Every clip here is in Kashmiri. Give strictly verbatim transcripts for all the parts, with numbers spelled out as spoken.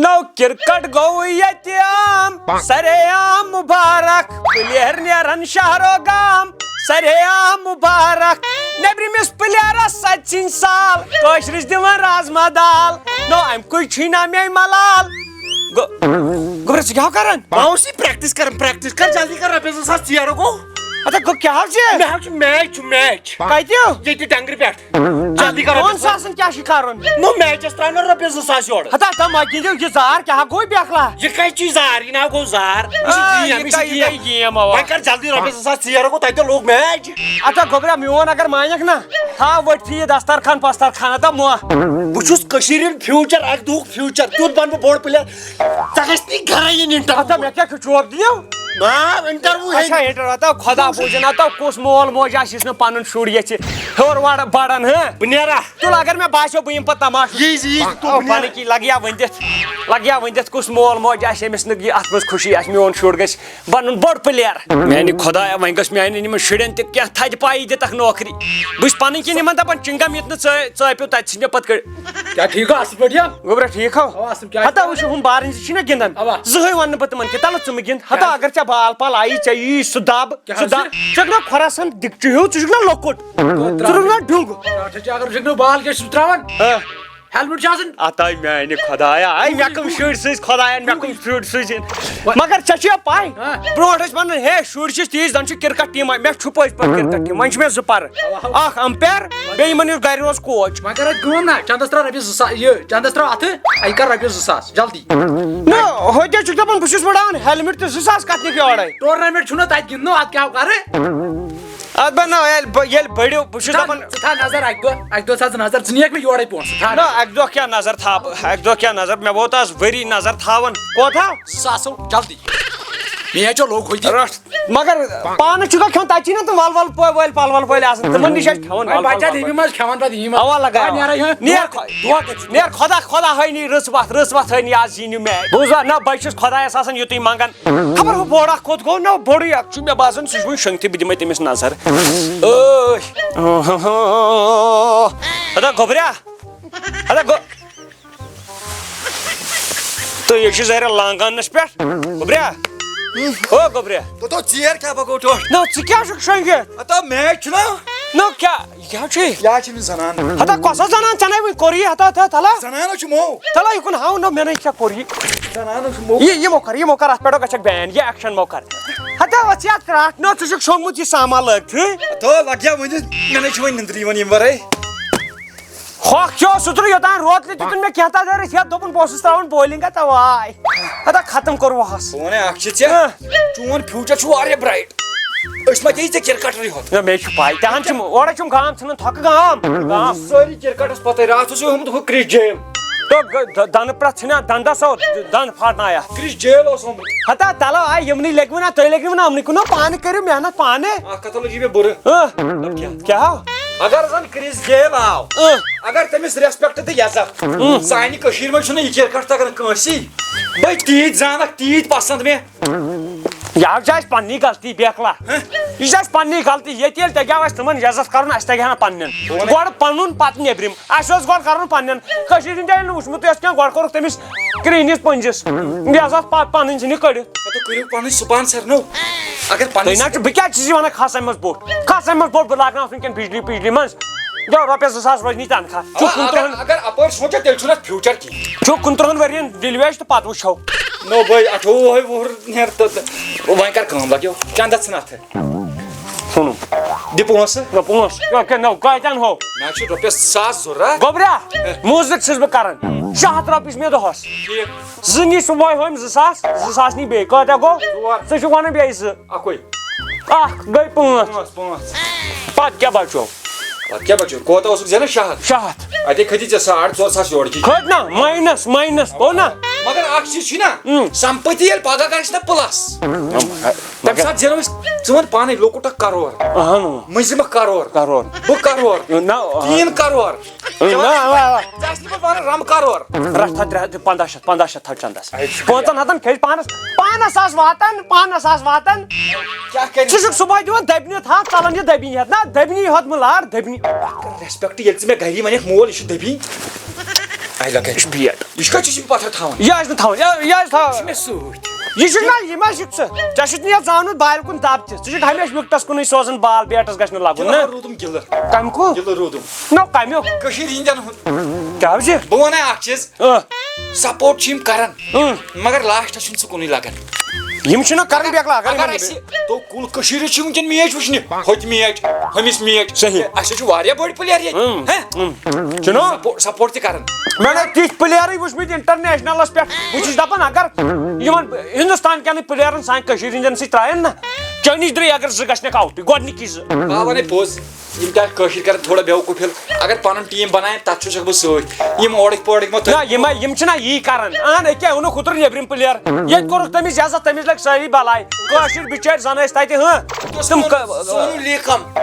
نو کرکٹ گوٚو ییٚتہِ عام، سرے عام مبارک۔ پلیر نیرن شہرو گام، سرے عام مبارک۔ نیبرِمِس پلیرس سچن سال، کٲشرِس دِوان رازما دال۔ نو امہِ کُے چھُے نا مے ملال۔ گو-، گوٚبرا، ژٕ کیٛاہ کران؟ بہٕ اوسُس یہِ پریکٹس کران، پریکٹس کر جلدی کر، رۄپیَس زٕ ساس ژیر گوٚو۔ اچھا، گوٚو کیٛاہ حظ چھِ؟ مےٚ حظ چھُ میچ، چھُ میچ۔ کتہِ؟ ییٚتہِ ٹنگرِ پٮ۪ٹھ۔ جلدی کر، ڈۄن رۄپیَس۔ ساسن کیٛاہ چھُ کرُن؟ نو میچس ترٛاو نا رۄپیَس زٕ ساس یورٕ۔ ہتا، تم ما گِنٛدِو یہِ زار، کیٛاہ گوٚو بیکلا؟ یہِ کتہِ چھُ زار؟ یہِ نا گوٚو زار۔ یہِ چھِ آ، گیم، یہِ یہِ چھِ کتہِ، یہِ گیم۔ کتہِ گیم، اوا۔ وۄنۍ کر جلدی رۄپیَس زٕ ساس ژیر گوٚو، تتہِ لوٚگ میچ۔ اچھا گوٚبرا، میون اگر مانکھ نا، تھاو ؤٹھۍ یہِ دسترخان پسترخان، ہتا مۄہ۔ بہٕ چھُس کٔشیٖرِ ہُنٛد فیوٗچر، اکہِ دۄہُک فیوٗچر، تیُتھ بنہٕ بہٕ بوٚڑ پٕلیر۔ ژےٚ گژھِ نہٕ گرے یِنۍ انٹرویو۔ ہتا مےٚ کیٛاہ چھُ چوب دِنو؟ آ، انٹرویو ہے۔ اچھا، انٹرویو، ہتا خدا بوٗزِن، ہتا کُس مول موج آسہِ یُس نہٕ پنُن شُر یژھِ ہیوٚر وڑ-، بڑان، ہہ؟ بہٕ نیرا۔ تُل، اگر مےٚ باسیو بہٕ یِمہٕ پتہٕ تماشہٕ۔ یی زِ، یی زِ، تُل، او، بہٕ نیرا۔ پنٕنۍ کِنۍ لگیا ؤنۍ دِتھ، لگیا ؤنۍ دِتھ کُس مول موج آسہِ ییٚمِس نہٕ یہِ اتھ منٛز خوشی آسہِ، میون شُر گژھِ بنُن بوٚڑ پٕلیر۔ میانہِ خۄدایا، وۄنۍ گٔژھ میانٮ۪ن یِمن شُرٮ۪ن تہِ کینٛہہ تھدِ پایی دِتکھ نوکری۔ بہٕ چھُس پنٕنۍ کِنۍ یِمن دپان، چنگم ییٚتہِ نہٕ ژٲ-، ژٲپِو، تتہِ ژھٕنہِ پتہٕ کٔڑ۔ کیٛاہ ٹھیٖک آ، اصٕل پٲٹھۍ یا؟ گوٚبرا ٹھیٖک ہو؟ اوا، اصٕل، کیٛاہ ہتا چھُ؟ وٕچھ، ہُم بارٕنۍ زٕ چھِنہ گِنٛدان؟ اوا۔ زٕہٕے وَنہٕ نہٕ بہٕ تِمن کہِ تَلہٕ ژٕ مہٕ گِنٛد۔ ہتا کیٛازِ؟ اگر ژےٚ بال پال آیی، ژےٚ یی سُہ دب، کیٛاہ سُہ حظ دب۔ چھُ؟ ژٕ چھُکھ نہ خۄراسان دِکچہِ ہیوٗ، ژٕ چھُکھ نہ لۄکُٹ۔ ژٕ چھُکھ نہ ڈیوٚنٛگ۔ ٹھیٖک چھُ، اگر ژٕ چھُکھ نہٕ بال کیٛاہ چھُس ترٛاوان؟ ہہ۔ ہیلمٹ چھُ آسان۔ اتا میانہِ خدایا، اے، مےٚ کٕم شُرۍ سٕنٛز خۄداین، مےٚ کٕم شُرۍ سٕنٛز۔ مگر ژےٚ چھےٚ پاے، ہاں۔ برونٛٹھ ٲسۍ ونان، ہے، شُرۍ چھِ تیٖتۍ، زن چھِ کرکٹ ٹیم، مےٚ چھُ پٔزۍ پٲٹھۍ کرکٹ ٹیم۔ وۄنۍ چھِ مےٚ زٕ پرٕ، اکھ امپیر، بیٚیہِ یِمن یُس گرِ اوس کوچ۔ وۄنۍ کر اتھ کٲم نا، چندس ترٛاو رۄپیس زٕ ساس، یہِ، چندس ترٛاو اتھٕ، اَتہِ کر رۄپیس زٕ ساس، جلدی۔ نہ، ہوٚتہِ چھُ دپان، بہٕ چھُس وٕڑاوان ہیلمٹ تہٕ زٕ ساس کتھ نِکھ یورے؟ ٹورنامنٹ چھُنہ تتہِ گِنٛدنُک، اتھ کیٛاہ کرٕ؟ اتھ بناو، ییٚلہِ بہٕ، ییٚلہِ بٔڑِو، بہٕ چھُس ژٕ تھاو، دپان۔ ژٕ تھاو نظر اکہِ دۄہ، اکہِ دۄہ تھاو ژٕ نظر، ژٕ نِیَکھ مےٚ یورے پونٛسہٕ، ژٕ تھاو نہ، نظر۔ اکہِ دۄہ کیٛاہ نظر تھاو بہٕ، اکہِ دۄہ کیٛاہ نظر، مےٚ ووت از ؤری نظر تھاوان۔ کوتاہ؟ زٕ ساس ہو، جلدی۔ مےٚ چھو لوگ ہوٚتہِ۔ رٹھ۔ مگر پانہٕ چھُکھ کھیوٚن، تَتہِ چھِی نہ تِم ول ول پٲ-، وٲلۍ پل ول پٲلۍ آسان، تِمن نِش چھِ کھٮ۪وان ول وۄنۍ ول بچہ پل دیٖوی وٲلۍ۔ منٛز کھٮ۪وان پتہٕ یِم۔ اوا لگاوان۔ وۄنۍ نیرا یہِ ہُہ، نیر دۄہ خۄ-، کٔژ چھُ؟ نیر خۄدا، خۄدا ہٲینی رٕژ وَتھ، رٕژ وَتھ ہٲینی آز یی نہٕ مےٚ۔ بوٗزوا نہ، بہٕ چھُس خۄدایَس آسان یُتُے منٛگان۔ خبر ہُہ بوٚڑ اکھ کوٚت گوٚو، نہ بوٚڑُے اکھ چھُ مےٚ باسان، سُہ چھُ وُنہِ شۄنٛگتھٕے، بہٕ دِمے تٔمِس نظر۔ ٲے۔ ہتا گوٚبریا۔ ہتا گو-، تہٕ یہِ چھُ ظٲہرا لانگانس پٮ۪ٹھ۔ گوٚبریا۔ او گوٚبریا۔ تو تو ژیر کیٛاہ پکو ٹوٹھ؟ نہ، ژٕ کیٛاہ چھُکھ شۄنٛگِتھ؟ ہتا میچ چھُنہ۔ نہ، کیٛاہ؟ یہِ کیٛاہ چھُے؟ یہِ چھِ أمِس زنان۔ ہتا کۄس حظ زنان؟ ژےٚ نے وٕنۍ کوٚر یہِ، ہتا، ہتا، تھلا۔ زنان حظ چھُ مو۔ تھلا، یہِ کُن ہاو نہ، مےٚ نے کیٛاہ کوٚر یہِ؟ زنان حظ چھُ مو۔ یہِ، یہِ مو کر، یہِ مو کر، اَتھ پٮ۪ٹھ گژھکھ بین، یہِ ایکشن مو کر۔ ہتا، وۄتھ یَتھ کرٛٹھ نہ، ژٕ چھُکھ شۄنٛگمُت یہِ سامان لٲگتھٕے۔ ہتو، لگ جا وٕنہِ، مےٚ نے چھُ وۄنۍ نِندرٕے یِوان ییٚمہِ ورٲے۔ ہۄکھ کھیوٚو سُہ ترٛوو یوٚتام روتلہِ دیُتُن مےٚ کینٛہہ تَتھ دٲرِتھ، یَتھ دوٚپُن بہٕ اوسُس ترٛاوان بولِنٛگ ہتا واے۔ ہتا ختم کوٚر وہس۔ بہٕ وَنے اکھ چیٖز ژےٚ، ہہ۔ چون فیوٗچر چھُ واریاہ برایٹ۔ أسۍ ما گٔیی ژےٚ کرکٹرٕے ہوت؟ نہ، مےٚ چھُ پاے، تہِ ہن چھِ اورے چھُم گام ژھٕنان تھۄکہٕ گام۔ گام۔ سٲری کرکٹس پتے، راتھ اوس ہومُت ہُہ کرِس جیل۔ تو گ-، د-، دنہٕ پرٛتھ ژھٕنان دنٛدس او، دنٛد پھاٹنایا۔ کرِس جیل اوس ہومُت۔ ہتا تلو آے یِمنٕے لٔگۍ وٕنا، تُہۍ لٔگۍ وٕنا یِمنٕے کُن، پانہٕ کٔرِو محنت پانہٕ۔ اکھ کتھ لٔج مےٚ بُرٕ۔ ہہ۔ کیٛاہ؟ کیٛاہ؟ اگر زن کرِس جیل آو، ہہ۔ اگر تٔمِس ریسپیکٹ تہٕ عزت، ہہ۔ سانہِ کٔشیٖرِ منٛز چھُنہٕ یہِ کرکٹ تگان کٲنٛسی۔ بٔے تیٖتۍ زانکھ، تیٖتۍ پسنٛد مےٚ۔ یہِ حظ چھِ اَسہِ پننی غلطی، بیکلا۔ ہہ؟ یہِ چھِ اَسہِ پننی غلطی۔ ییٚتہِ ییٚلہِ تَگیٛاو اَسہِ تِمن عزت کَرُن، اَسہِ تَگہِ ہا نہٕ پننٮ۪ن۔ وَن۔ گۄڈٕ پَنُن، پَتہٕ نیٚبرِم۔ اَسہِ اوس گۄڈٕ کَرُن پننٮ۪ن۔ کٔشیٖرِ ہُنٛد ییٚلہِ نہٕ وٕچھمُتٕے اوس کینٛہہ، گۄڈٕ کوٚرُکھ تٔمِس کرٛہنِس پٔنٛزِس۔ یہِ عزت پَ-، پَنٕنۍ ژھٕنہِ کٔڑِتھ۔ تہٕ کٔرِو پَنٕنۍ sponsor نو۔ اگر پَنٕنۍ تُہۍ نہ حظ چھِو، بہٕ کیٛازِ چھُس یہِ وَنان، کھس اَمہِ منٛز بوٚٹھ؟ کھس اَمہِ منٛز بوٚٹھ، بہٕ لاگناوَس وٕنکٮ۪ن بجلی، بجلی منٛز۔ دِیو رۄپیَس زٕ ساس روزنی تنخواہ۔ چھُ اگر، کُنترٕہَن، اگر اَپٲرۍ سونٛچو، تیٚلہِ چھُنہٕ اَتھ future کِہیٖنۍ۔ چھُ کُنترٕہَن ؤرِیَن دِلہِ ویش تہٕ پَتہٕ وٕچھو۔ نو بٲے، اَٹھووُہَے وُہُر نیر تہٕ، تہٕ وۄنۍ کر کٲم، لَگیو چندَس ژھٕن اَتھٕ۔ ہُنُم۔ دِ پونٛسہٕ۔ نہ پونٛسہٕ، کیٛاہ، کیٛاہ، نہ، کَتٮ۪ن ہو؟ مےٚ چھُ رۄپیَس ساس ضوٚرَتھ۔ گوٚبرا، ہے۔ موزوٗرۍ چھُس بہٕ کران۔ شےٚ ہَتھ رۄپیہِ چھِ مےٚ دۄہَس۔ ٹھیٖک۔ زٕ نی صُبحٲے ہُم زٕ ساس، زٕ ساس نی بیٚیہِ۔ کۭتیٛاہ گوٚو؟ ژور۔ ژٕ چھُکھ وَنان بیٚیہِ زٕ۔ اَکُے۔ اَکھ گٔے پانٛژھ۔ پانٛژھ، پانٛژھ۔ پَتہٕ کیٛاہ بَچو؟ پَتہٕ کیٛاہ بَچو؟ کوتاہ اوسُکھ زینان؟ شےٚ ہَتھ۔ شےٚ ہَتھ۔ اَتے کھٔتی ژےٚ ساڑ ژور ساس یورٕ کی۔ کھٔتۍ نا، minus، minus، گوٚو نا؟ مگر اَکھ چیٖز چھُے نا، اۭں۔ سَمپٔتی ییٚلہِ پَگاہ گژھِ نا plus۔ تَمہِ ساتہٕ زینو أسۍ، ژٕ وَن پانَے، لۄکُٹ اَکھ کَرور۔ اَہَن۔ مٔنٛزِم اَکھ کَرور۔ کَرور۔ بہٕ کَرور۔ نہ، اَہَن۔ تیٖن کَرور۔ نہ، نہ، نہ۔ ژےٚ آسہِ نہٕ پَتہٕ وَنان رَم کَرور۔ رَٹھ تھَو ترٛےٚ ہَتھ، پنٛداہ شیٚتھ، پنٛداہ شیٚتھ تھَو چَندَس۔ اَے، شُکریہ۔ پانٛژَن ہَتَن کھیٚچھ پانَس، پانَس آس واتان، پانَس آس واتان۔ کیٛاہ کَرِ؟ ژٕ چھُکھ صُبحٲے دِوان دٔبنہِ تھَو، ژَلان یہِ دٔبِنۍ ہٮ۪تھ۔ نہ، دٔبنی ہٮ۪تھ مہٕ لار، دٔبنی۔ Respect، ییٚلہِ ژٕ مےٚ گَری وَنکھ، مول، یہِ چھُ دٔبِنۍ۔ لگے۔ یہِ چھُ بیٹ۔ یہِ چھُ کَتہِ چھُ یہِ پَتھر تھاوان؟ یہِ آسہِ نہٕ تھاوُن، یہِ یہِ آسہِ تھاوُن۔ یہِ چھُ مےٚ سۭتۍ۔ یہِ چھُ نہ، یہِ ما چھُکھ ژٕ؟ ژےٚ چھُتھ نہٕ یَتھ زانُن بالہِ کُن دَب تہِ۔ ژٕ چھُکھ ہمیشہِ وِکٹَس کُنُے سوزان بال، بیٹَس گژھِ نہٕ لَگُن، نہ؟ گِلہٕ روٗدُم گِلہٕ۔ کَمہِ کُن؟ گِلہٕ روٗدُم۔ نہ، کَمیُک؟ کٔشیٖرِ ہِنٛدٮ۪ن ہُنٛد۔ کیٛاہ حظ یہِ؟ بہٕ وَنَے اَکھ چیٖز۔ اۭں۔ سپورٹ چھِ یِم کران، اۭں۔ مگر لاسٹَس چھُنہٕ سُہ کُنُے لگان۔ یِم چھِنہ کران بیکلا، اگر اگر یِمن اَسہِ تو کُل کٔشیٖرِ چھِ وٕنکٮ۪ن میچ وٕچھنہِ، ہوٚتہِ میچ، ہُمِس میچ۔ صحیح۔ اَسہِ چھِ واریاہ بٔڑۍ پٕلیر ییٚتہِ۔ اۭں، ہہ؟ اۭں۔ چھُنہ؟ سپو-، سپورٹ تہِ کران۔ مےٚ نہ تِتھۍ پٕلیرٕے وٕچھمٕتۍ انٹرنیشنلس پٮ۪ٹھ۔ بہٕ چھُس دپان، اگر یِمن ہندوستان کٮ۪ن پٕلیرن سانہِ کٔشیٖرِ ہٕنٛدٮ۪ن سۭتۍ ترٛایَن نہ، چٲنِس درٛے اگر زٕ گژھنکھ آوٹٕے، گۄڈٕنِکی زٕ۔ بہٕ وَنے پوٚز۔ یِم تہِ اَتھ کٲشِر کَرَن تھوڑا بیوقوٗف ہیوٗ۔ اگر پَنُن ٹیٖم بَنایَن، تَتھ چھُسَکھ بہٕ سۭتۍ۔ یِم اورٕکۍ پورٕکۍ مہ تُلۍ۔ نہ، یِمے، یِم چھِنہ یی کَران۔ اَہَن، أکیٛاہ اوٚنُکھ اوترٕ نیٚبرِم پٕلیر۔ ییٚتہِ کوٚرُکھ تٔمِس عزت، تٔمِس لٔگۍ سٲری بَلاے۔ کٲشِر بِچٲرۍ زَن ٲسۍ تَتہِ، ہہ؟ تِم سونو، کا-، سونو لیکم۔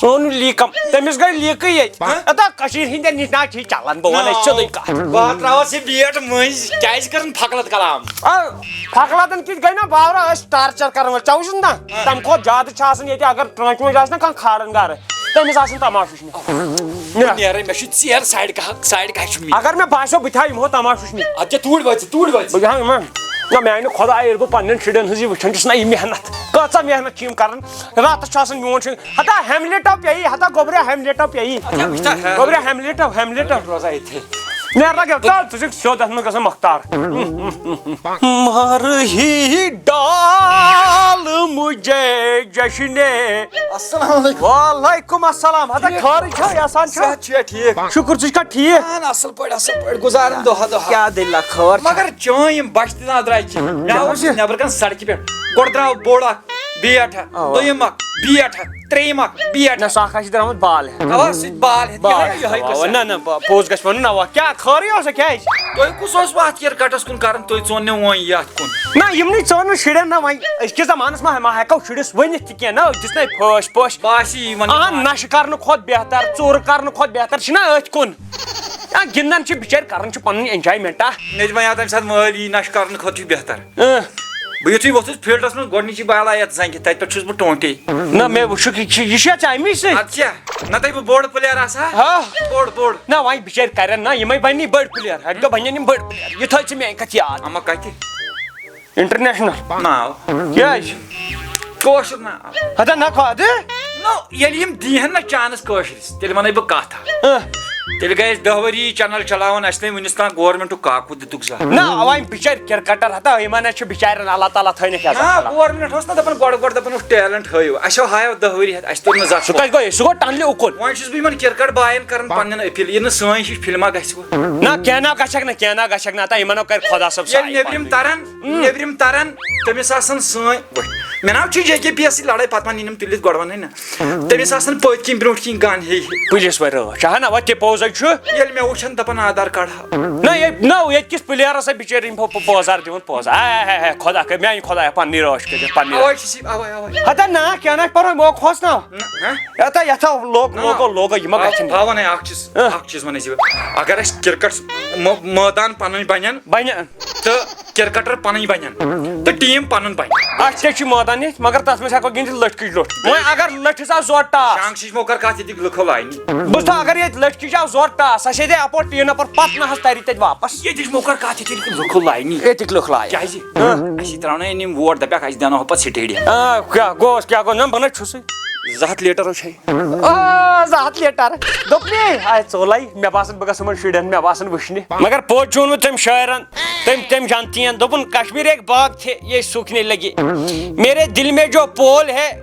سونو لیکم۔ تٔمِس گٔے لیٖکٕے ییٚتہِ۔ ہہ؟ اَدا کٔشیٖرِ ہِنٛدٮ۪ن نِش نہ چھِ یہِ چَلان، بہٕ وَنَے نہ۔ سیوٚدُے کَتھ۔ بہٕ ہا ترٛاوَس یہِ بیٹ مٔنٛزۍ۔ کیٛازِ کَرَن فَقلَت کَلام؟ آ، فَقلَتَن کِتھ گٔے نہ باورا، أسۍ ٹارچَر کَرَن وٲلۍ۔ ژےٚ وٕچھُتھ نہ؟ ہہ۔ تَمہِ کھۄتہٕ زیادٕ چھِ آسان ییٚتہِ، اگر ٹرٛانٛچہِ وٲنٛچہِ آسہِ نہ کانٛہہ کھالان گَرٕ، تٔمِس آسان تماشہٕ وٕچھنہِ۔ بہٕ نیرے، مےٚ چھُ ژیر ساڑِ کاہ، ساڑِ کاہہِ چھُ میٖٹِنٛگ۔ اگر مےٚ باسیو، بہٕ تہِ ہاوٕ یِمو تماشہٕ وٕچھنہِ۔ اَدٕ کیٛاہ توٗرۍ وٲتۍ ژٕ، توٗرۍ وٲتۍ ژٕ۔ بہٕ ہاوٕ یِمن۔ نہ، میانہِ خۄدایا، ییٚلہِ بہٕ پننٮ۪ن شُرٮ۪ن ہٕنٛز یہِ وٕچھان چھُس، نہ، یہِ محنت، کۭژاہ محنت چھِ یِم کران۔ راتس چھُ آسان میون شُر، ہتا ہیملیٹو پیٚیہِ، ہتا گوٚبریا ہیملیٹو پیٚیہِ۔ اچھا، وٕچھتا ہے۔ گوٚبریا ہیملیٹو، ہیملیٹو۔ روزان ییٚتھٕے۔ نیرٕ لگے، ژٕ، ژٕ چھُکھ سیوٚد، اتھ منٛز گژھان مۄختار۔ مار ہی ڈال مجھے جشنے۔ السلام علیکم۔ وعلیکم السلام۔ ہتا ٹھیٖک۔ خٲرٕے چھا، یژھان چھا؟ صحت چھُیا ٹھیٖک؟ شُکُر، ژٕ چھُکھا ٹھیٖک؟ اہن، اصل پٲٹھۍ، اصل پٲٹھۍ گُزاران دۄہا دۄہا۔ کیٛاہ دٔلیٖلہ، خٲر چھا؟ مگر چٲنۍ یِم بچہِ تہِ نہ درٛاے کینٛہہ۔ مےٚ کیٛاہ آو حظ یہِ؟ نٮ۪برٕ کَنۍ سڑکہِ پٮ۪ٹھ۔ گۄڈٕ درٛاو بوٚڑ اکھ، بیٹ ہا، اوا۔ دوٚیِم اکھ، بیٹ ہا، ترٛیٚیِم اکھ، بیٹ ہا۔ نہ، سُہ اکھ ہا چھِ درٛامُت بال ہٮ۪تھ۔ اوا، سُہ تہِ بال ہٮ۪تھ، بال یِہوٚے، ہٮ۪تھ، یِہوٚے اوا، قٕصہ۔ نہ، نہ، با-، پوٚز گژھِ وَنُن، اوا۔ کیٛاہ خٲرٕے اوسا، کیٛازِ؟ تُہۍ کُس اوس وَتھ کرکٹس کُن کران، تُہۍ ژون نہٕ وۄنۍ یَتھ کُن؟ نہ، یِمنٕے ژٲن نہٕ شُرٮ۪ن نہ وۄنۍ۔ أزکِس زمانس منٛز ما ہٮ۪کو شُرِس ؤنِتھ تہِ کینٛہہ، نہ دِژنَے پھٲسۍ پٲسۍ۔ بہٕ آسی یِمن اہن، نِوان۔ نشہٕ کرنہٕ کھۄتہٕ بہتر، ژوٗرٕ کرنہٕ کھۄتہٕ بہتر چھِنہ أتھۍ کُن۔ آ، گِنٛدان چھِ بِچٲرۍ، کران چھِ پنٕنۍ enjoyment، آ۔ مےٚ تہِ بنیٛاو تَمہِ ساتہٕ مٲلۍ یی نشہٕ کرنہٕ خٲطرٕ چھُ بہتر۔ اۭں۔ بہٕ یُتھُے ووٚتھُس فیٖلڈَس منٛز، گۄڈٕنِچی بالا یَتھ زنٛگہِ، تَتہِ پٮ۪ٹھ چھُس بہٕ ٹونٛٹے۔ نہ، مےٚ وٕچھُکھ، یہِ چھِ، یہِ چھا ژےٚ اَمی سۭتۍ؟ اَدٕ کیٛاہ؟ نَتہٕ ہے بہٕ بوٚڑ player آسہٕ ہا۔ ہا؟ بوٚڑ، بوٚڑ۔ نہ، وۄنۍ بِچٲرۍ کَرن نہ، یِمَے بَنی بٔڑۍ player، ہَٹہِ دۄہ بَنن یِم بٔڑۍ player۔ یہِ تھٲے ژٕ میٛانہِ کَتھِ یاد۔ اَما کَتہِ؟ International۔ ناو۔ کیٛازِ؟ کٲشُر ناو۔ ہتا نہ کھۄدٕ؟ نو، ییٚلہِ یِم دیٖہَن نہ chance کٲشرِس، تیٚلہِ وَنَے بہٕ کَتھ اَکھ۔ اہ۔ تیٚلہِ گٔے أسۍ دَہ ؤری یہِ channel چلاوان، اَسہِ نہٕ وٕنِس تام governmentُک کاکُد دِتُکھ زانٛہہ۔ نہ، وۄنۍ بِچٲرۍ کرکٹر ہتا، یِمن حظ چھُ بِچارٮ۪ن اللہ تعالیٰ تھٲینَکھ عزت نہ، کران۔ Government اوس نہ دَپان گۄڈٕ گۄڈٕ دَپان اوس talent ہٲیِو، اَسہِ ہو ہایو دَہ ؤری ہٮ۪تھ، اَسہِ توٚر نہٕ زَتھ سُہ کَتہِ گوٚو؟ سُہ گوٚو ٹنلہِ اُکُن۔ وۄنۍ چھُس بہٕ یِمن کرکٹ بایَن کران پننٮ۪ن appeal، یہِ نہٕ سٲنۍ ہِش فِلما گژھِ وۄنۍ۔ نہ، کینٛہہ نہ گژھکھ نہ، کینٛہہ نہ گژھکھ نہ، تہٕ یِمن ہو کرِ خۄدا صٲب ییٚلہِ سایہِ نیٚبرِم پنٕنۍ۔ تران، نیٚبرِم تران، تٔمِس آسان سٲنۍ، مےٚ ناو چھُ جے کے پی ایس سی لڑٲے، پتہٕ ما نِنم تُلِتھ، گۄڈٕ وَنَے نہ۔ تٔمِس آسان پٔتۍ کِنۍ برٛونٛٹھ کِنۍ گن ہے ہے۔ پُلیٖس وٲلۍ رٲچھ۔ اہن، اوا، تہِ پوزے چھُ۔ ییٚلہِ مےٚ وٕچھن، دَپان آدھار کارڈ ہاو۔ نہ، ییٚتہِ، نہ، ییٚتہِ کِس پٕلیرَس ہے بِچٲرۍ یِم پو-، پو-، پوزار دِوان پوزار۔ اے، اے، اے، اے، خۄدا کٔرۍ، میٛانہِ خۄدایا، پننی رٲچھ کٔرِتھ، پننی اوے رٲچھ۔ چھُس یہِ، اوے، اوے۔ ہتا نہ، کینٛہہ نہ، پَرواے، موقعہٕ ہوس نہ۔ نہ، ہہ؟ ہتا یَتھ ہاو لوگ-، نہ، لوگو، لوگو، یہِ ما بہٕ، گژھِ نہٕ۔ بہٕ وَنَے اَکھ چیٖز، ہہ؟ اَکھ چیٖز وَنَے ژےٚ بہٕ۔ اگر اَسہِ کرکٹ مٲ-، مٲدان پَنٕنۍ بَنَن، بَنہِ۔ تہٕ کرکٹر پنٕنۍ بنن تہٕ ٹیٖم پنُن بنہِ۔ اَسہِ تہِ چھُ مٲدان ییٚتہِ، مگر تَتھ منٛز ہٮ۪کو گِنٛدِتھ لٔٹھۍ کِچ لٔٹھ۔ وۄنۍ اگر لٔٹھِس آو زورٕ ٹاس۔ شانٛگ چھِ مۄکر کَتھ ییٚتِکۍ لُکھ لاینہِ۔ بہٕ چھُس، اگر ییٚتہِ لٔٹھۍ کِچ آو زورٕ ٹاس، اَسہِ ییٚتہِ اَپور ٹیٖن اَپور پَتہٕ نہ حظ تَرِ تَتہِ واپَس۔ ییٚتِچ مۄکر کَتھ ییٚتہِ لُکھ لاینہِ۔ ییٚتِکۍ لُکھ لایَن۔ کیٛازِ؟ ہاں۔ اَسہِ ترٛاونَے یِم ووٹ، دَپٮ۪کھ اَسہِ دیٛاوناوہو پَتہٕ سٹیڈیم۔ آ، کیٛاہ گوٚوس، کیٛاہ گوٚو؟ نہ، بہٕ نہ چھُسٕے۔ زٕ ہَتھ لیٖٹر وٕچھے۔ آ، زٕ ہَتھ لیٖٹر۔ دوٚپمے، آے ژوٚل آے۔ مےٚ باسان بہٕ گژھٕ یِمن شُرٮ۪ن، مےٚ باسان وٕچھنہِ۔ مگر پوٚز چھُ ووٚنمُت تٔمۍ شٲعرن، تٔمۍ، تٔمۍ جانتی ہیں۔ دوٚپُن، "کشمیر ایک باغ تھے، یہ سوکھنے لگے۔ میرے دل میں جو پھول ہے۔"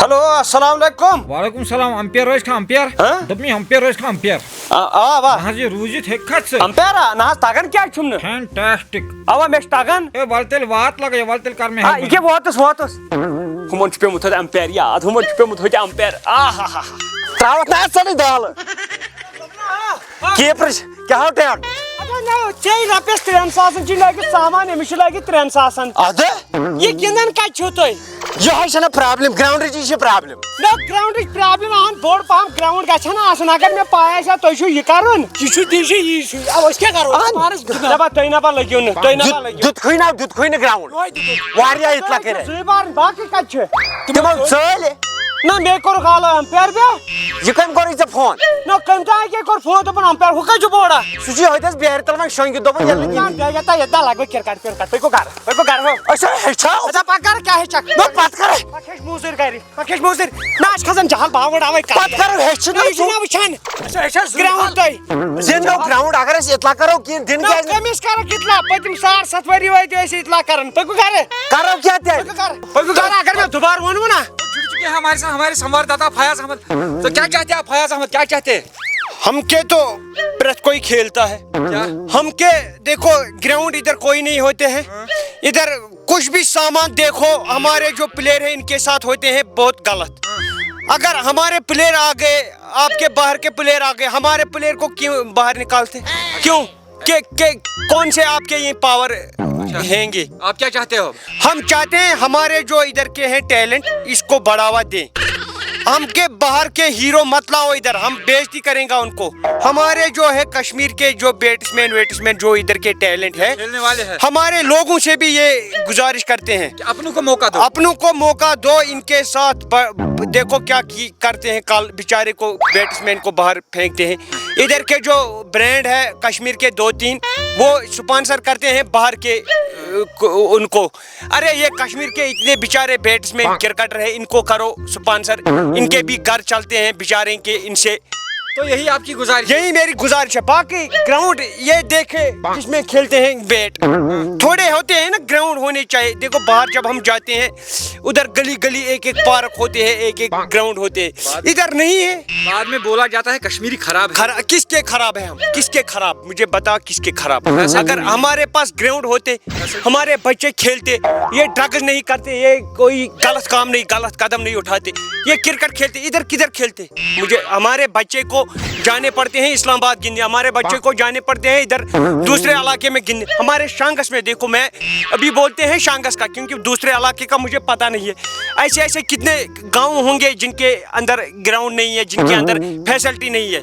ہیلو، السلام علیکم۔ وعلیکم السلام، امپیر ٲسۍ کھا امپیر؟ ہاں؟ دوٚپمَے امپیر ٲسۍ کھا امپیر؟ آ، آ، واہ۔ نہ حظ، یہِ روٗزِتھ ہیٚکہِ کھا ژٕ؟ امپیر، آ، نہ حظ، تگان کیٛازِ چھُم نہٕ؟ Fantastic۔ اوا، مےٚ چھُ تگان۔ ہے، وَلہٕ تیٚلہِ وات لگے، وَلہٕ تیٚلہِ کر مےٚ آ، help۔ یہِ کیٛاہ ووتُس، ووتُس؟ ہُمن چھُ پیوٚمُت ہوٚتہِ امپیر یاد، ہُمن چھُ پیوٚمُت ہوٚتہِ امپیر۔ آ ہا ہا ہا۔ ترٛاوَتھ نہ اَتھ ژَلٕے دالہٕ۔ کیٖپرٕچ کیٛاہ ہو ٹینٹ؟ اَدٕ نہ، ژےٚ رۄپیَس ترٛٮ۪ن ساسَن چھِ لٲگِتھ سامان، أمِس چھِ لٲگِتھ ترٛٮ۪ن ساسَن۔ اَدٕ؟ یہِ گِنٛدان کَتہِ چھُو تُہۍ؟ یِہوٚے چھَنہ problem، گراوُنٛڈٕچ یہِ چھِ problem۔ نہ، گراوُنٛڈٕچ problem، اَہَن، بوٚڑ پَہَم گراوُنٛڈ گژھِ ہا نہ آسُن۔ اگر مےٚ پَے آسہِ ہا تُہۍ چھُو یہِ کَرُن۔ یہِ چھُ، یہِ چھُ، یی چھُ۔ اَوٕ أسۍ کیٛاہ کَرو؟ أسۍ اَہَن۔ پانَس گِنٛدو۔ دَپان تُہۍ نہ پَتہٕ لٔگِو نہٕ، تُہۍ نہ پَتہٕ دیُت-، لٔگِو۔ دیُتکھٕے نہ، دیُتکھٕے نہٕ گراوُنٛڈ۔ یِہوٚے دیُتکھٕے۔ واریاہ یِتھ لَکٕرۍ۔ زٕے بار، باقٕے کَتہِ چھِ؟ تِمو ژٲلۍ۔ نہ، مےٚ کوٚرُکھ حالہ امپیر بیا۔ یہِ کٔمۍ کوٚرُے ژےٚ فون؟ نہ، کٔمۍ تام کیٛاہ کوٚر فون، دوٚپُن امپیر ہُہ کَتہِ چھُ بوڑا؟ سُہ چھُ ییٚتہِ حظ بیرِ تَل وۄنۍ شۄنٛگِتھ، دوٚپُن ییٚلہِ نہٕ کینٛہہ۔ یہِ بیٚہہ یَتھ، یَتھ دَ لَگوٕ کِرکَٹ وِرکَٹ، پٔکِو گَرٕ، پٔکِو گَرٕ ہو۔ أسۍ ہا ہیٚچھاو۔ اَدٕ پَتہٕ کَرٕ کیٛاہ ہیٚچھَکھ؟ نہ، پَتہٕ کَرٕ۔ پَتہٕ ہیٚچھ موٚزوٗرۍ گَرِ، پَتہٕ ہیٚچھ موٚزوٗرۍ۔ نہ، اَسہِ کھَسَن جَہَل باوُن اَوَے کَتھ۔ پَتہٕ کَرو ہیٚچھِتھ نہ، نہ یہِ چھُنہ ژٕ۔ وٕچھان۔ أسۍ ہا ہیٚچھان زٕ گرٛاوُنٛڈ تۄہہِ۔ زِندٕ گرٛاوُنٛڈ اگر أسۍ اطلاع کَرو کِہیٖنۍ دِنہٕ نہ، کیٛازِ نہٕ؟ کٔمِس کَرَکھ اطلاع؟ پٔتِم ساڑ سَتھ ؤری وٲتۍ أسۍ اطلاع کَران۔ پٔکِو گَرٕ۔ کَرو کیٛاہ تیٚلہِ؟ پٔکِو گَرٕ۔ پٔکِو گَرٕ، اگر مےٚ دُبارٕ ووٚنوُ نہ۔ چھُٹی چُکے ہیں ہمارے ساتھ، ہمارے سنوار داتا فیاض احمد۔ تو کیا چاہتے ہیں آپ فیاض احمد، کیا چاہتے ہیں؟ ہم کے تو پرت کوئی کھیلتا ہے۔ کیا؟ ہم کے، دیکھو، گراؤنڈ ادھر کوئی نہیں ہوتے ہیں۔ ادھر کچھ بھی سامان دیکھو، ہمارے جو پلیئر ہیں ان کے ساتھ ہوتے ہیں بہت غلط۔ اگر ہمارے پلیئر آ گئے، آپ کے باہر کے پلیئر آ گئے، ہمارے پلیئر کو کیوں باہر نکالتے؟ کیوں؟ کہ، کہ کون سے آپ کے یہ پاور ہیں گے؟ آپ کیا چاہتے ہو؟ ہم چاہتے ہیں ہمارے جو ادھر کے ہیں ٹیلنٹ، اس کو بڑھاوا دیں۔ ہم کے باہر کے ہیرو مت لاؤ ادھر، ہم بےعزتی کریں گا ان کو۔ ہمارے جو ہے کشمیر کے جو بیٹسمین ویٹسمین جو ادھر کے ٹیلنٹ ہے، کھیلنے والے ہیں۔ ہمارے لوگوں سے بھی یہ گزارش کرتے ہیں کہ اپنوں کو موقع دو۔ اپنوں کو موقع دو، ان کے ساتھ ب-، دیکھو کیا کی کرتے ہیں، کل بیچارے کو، بیٹسمین کو باہر پھینکتے ہیں۔ ادھر کے جو برانڈ ہے کشمیر کے دو تین، وہ سپانسر کرتے ہیں باہر کے، ا، کو-، ان کو۔ ارے یہ کشمیر کے اتنے بیچارے بیٹسمین کرکٹر ہیں، ان کو کرو سپانسر، ان کے بھی گھر چلتے ہیں بیچارے کے ان سے۔ تو یہی آپ کی گزارش ہے؟ یہی میری گزارش ہے۔ باقی گراؤنڈ یہ دیکھے جس میں کھیلتے ہیں بیٹ، تھوڑے ہوتے ہیں نا گراؤنڈ ہونے چاہیے۔ دیکھو باہر جب ہم جاتے ہیں ادھر گلی گلی ایک ایک پارک ہوتے ہیں، ایک ایک گراؤنڈ ہوتے ہیں، ادھر نہیں ہے۔ بعد میں بولا جاتا ہے کشمیری خراب ہے۔ خرا-، کس کے خراب ہے ہم؟ کس کے خراب؟ مجھے بتا کس کے خراب؟ اگر ہمارے پاس گراؤنڈ ہوتے، ہمارے بچے کھیلتے، یہ ڈرگز نہیں کرتے، یہ کوئی غلط کام نہیں، غلط قدم نہیں اٹھاتے، یہ کرکٹ کھیلتے، ادھر کدھر کھیلتے؟ مجھے، ہمارے بچے کو جانے پڑتے ہیں اسلام آباد گندنے، ہمارے بچے کو جانے پڑتے ہیں ادھر دوسرے علاقے میں گندنے۔ ہمارے شانگس میں دیکھو، میں ابھی بولتے ہیں شانگس کا، کیونکہ دوسرے علاقے کا مجھے پتا نہیں ہے۔ ایسے ایسے کتنے گاؤں ہوں گے جن کے اندر گراؤنڈ نہیں ہے، جن کے اندر فیسلٹی نہیں ہے۔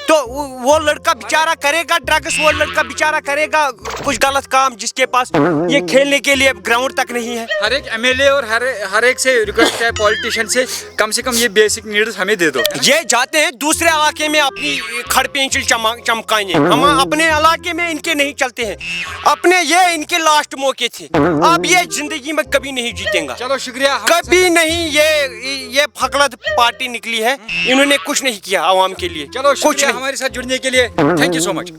تو وہ، وہ لڑکا بیچارہ کرے گا ڈرگس، وہ لڑکا بیچارہ کرے گا کچھ غلط کام، جس کے پاس یہ کھیلنے کے لیے گراؤنڈ تک نہیں ہے۔ ہر ایک ایم ایل اے اور ہر، ہر ایک سے ریکویسٹ ہے، پولیٹیشن سے، کم سے کم یہ بیسک نیڈز ہمیں دے دو۔ یہ جاتے ہیں دوسرے علاقے میں اپنی کھڑ پینچل چما-، چمکانے، ہم اپنے علاقے میں ان کے نہیں چلتے ہیں۔ اپنے یہ ان کے لاسٹ موقع تھے، اب یہ زندگی میں کبھی نہیں جیتیں گا۔ چلو شکریہ، ہم کبھی نہیں۔ یہ، یہ فقلت پارٹی نکلی ہے، انہوں نے کچھ نہیں کیا عوام کے لیے۔ چلو کچھ شکریہ نہیں۔ ہمارے ساتھ جڑنے کے لیے، تھینک یو سو مچ۔